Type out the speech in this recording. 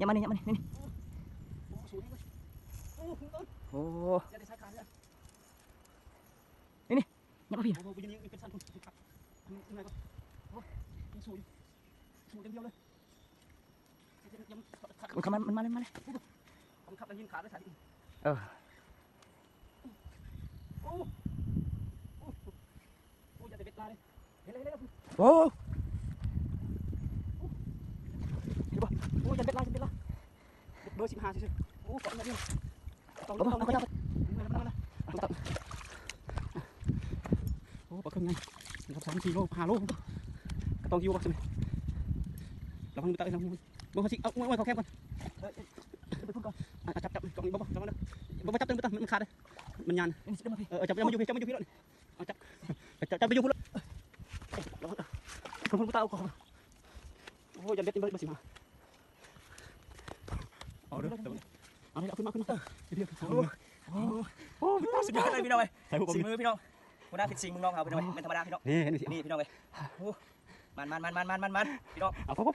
ຍັບມານີ້ ຍັບມານີ້ ນີ້ ນີ້ ໂອ້ ສູງເດ້ ໂອ້ ໂອ້ ຢ່າໄດ້ສາຍຂາດເດີ ນີ້ ນີ້ ຍັບມາພີ້ ໂອ້ ໂຫ ຢູ່ນີ້ເປັນຊັ້ນພຸ້ນ ຂຶ້ນໄປກ່ອນ ໂອ້ ຍັງສູ້ຢູ່ ສູ້ຢ່າງດຽວເລີຍ ມັນເຂົ້າມາ ມັນມາເລີຍ ມາເລີຍ ມັນຂັບແລ້ວຍິງຂາດເລີຍ ເອີ ໂອ້ ໂອ້ ໂອ້ ຢ່າໄດ້ເບັດຫຼາຍເດ້ ເຫັນແລ້ວ ເຫັນແລ້ວ ໂອ້ ເຫັນບໍ່ ໂອ້ ຢ່າໄດ້ເບັດຫຼາຍ ຢ່າໄດ້ເບັດຫຼາຍ ເບີສິບຫ້າຊື່ໆ ໂອ້ ເກາະນີ້ ເອົາ ເອົາ ເອົາ ເອົາ ເອົາ ໂອ້ ປາເຄິ່ງໃຫຍ່ ສາມສີ່ໂລ ຫ້າໂລ ກະຕ້ອງຢູ່ບໍ່ຊັ້ນ ລະວັງມືຕາເອີຍ ລະວັງມື ເບິ່ງເຮົາຊິເອົາ ເອົາ ເອົາເຂົ້າແຄມກ່ອນ ເອີ ເອີ ໄປພຸ້ນກ່ອນ ອ່ະ ຈັບ ຈັບ ກອງນີ້ ບໍ່ ບໍ່ ລະວັງເດີ ບໍ່ ບໍ່ຈັບ ຕື່ມ ບໍ່ຕ້ອງ ມັນຂາດເດ້ ມັນຍານ ເອີ ຈັບ ຈັບມາຢູ່ພີ້ ຈັບມາຢູ່ພີ້ໂລດ ເອົາ ຈັບ ຈັບ ຈັບໄປຢູ່ພຸ້ນໂລດ ລະວັງ ພຸ້ນ ພຸ້ນ ຜູ້ຕາ ເອົາ ໂອ້ ຢ້ານເບັດ ເບັດ ເບັດສິມາ ເອົາເດີ ເອົາເດີ ເອົາຂຶ້ນມາ ຂຶ້ນມາ ໂອ້ ໂອ້ ສຸດຍອດເລີຍພີ່ນ້ອງເອີຍ ສີມືພີ່ນ້ອງ ຫົວໜ້າພິດສີມືນ້ອງເຮົາພີ່ນ້ອງເອີຍ ບໍ່ແມ່ນທຳມະດາພີ່ນ້ອງ ນີ້ ນີ້ພີ່ນ້ອງເອີຍ ໂອ້ ມັນໆໆໆໆ ພີ່ນ້ອງ ເອົາ ພໍໆ